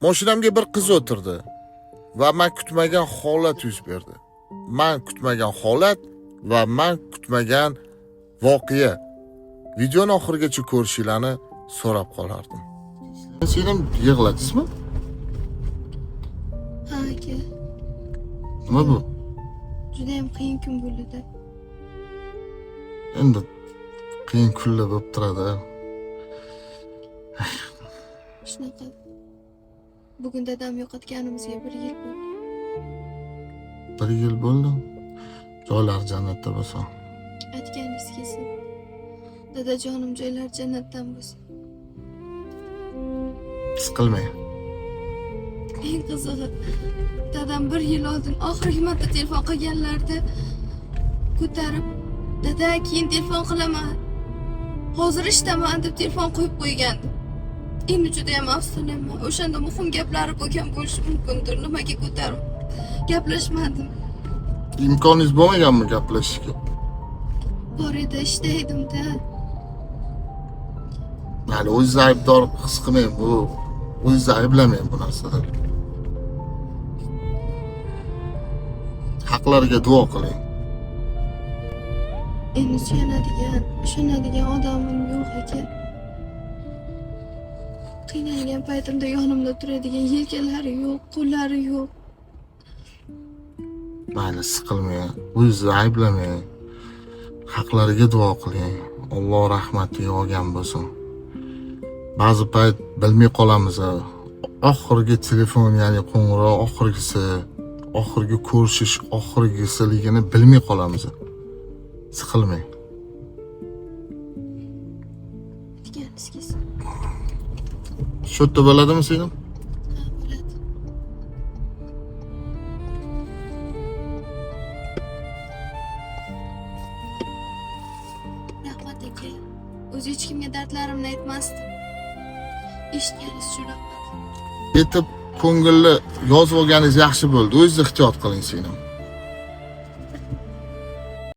Mashinamga bir qiz o'tirdi va men kutmagan holat yuz berdi. Men kutmagan holat va men kutmagan voqea. Videoni oxirigacha ko'rishinglarni so'rab qolardim. Sen ham yig'ladingizmi? Ha aka, Nima bu? judayam qiyin kun bo'ldi. Endi qiyin kunlar bo'lib turadi. Shunaqa. Bugun dadam yo'qotganimizga bir yil bo'ldi. Bir yil bo'ldi. Joylari jannatda bo'lsin. Aytganingiz kelsin. Dadajonim joylari jannatdan bo'lsin. Siqilmang. Eng qizig'i, dadam bir yil oldin oxirgi marta telefon qilganlarida ko'tarib, "Dada, keyin telefon qilaman. Hozir ishdaman" deb telefon qo'yib qo'ygandi. Endi judayam afsuslanman. O'shanda muhim gaplari bo'lgan bo'lishi mumkindir. Nimaga ko'tarib gaplashmadim. Imkoningiz bo'lmaganmi gaplashishga? Bor edi, ishda edim-da. Mayli, o'zingizni aybdor his qilmang, bu o'zingizni ayblamang bu narsada. Haqlariga duo qiling. Endi suyanadigan, ishonadigan odamim yo'q aka. Qiynalgan paytimda yonimda turadigan yelkalari yo'q, qo'llari yo'q. Mayli, siqilmang, o'zingizni ayblamang. Haqlariga duo qiling. Alloh rahmatiga olgan bo'lsin. Ba'zi payt bilmay qolamiz. Oxirgi telefon, ya'ni qo'ng'iroq oxirgisi, oxirgi ko'rishish oxirgisiligini bilmay qolamiz. Siqilmang. Aytganingiz kelsin. Shu yerda bo'ladimi singlim? Ha, bo'ladi. Rahmat aka. O'zi hech kimga dardlarimni aytmasdim. Eshitganingiz uchun rahmat. Yetib ko'ngilli yozib olganingiz yaxshi bo'ldi. O'zingiz ehtiyot qiling singlim.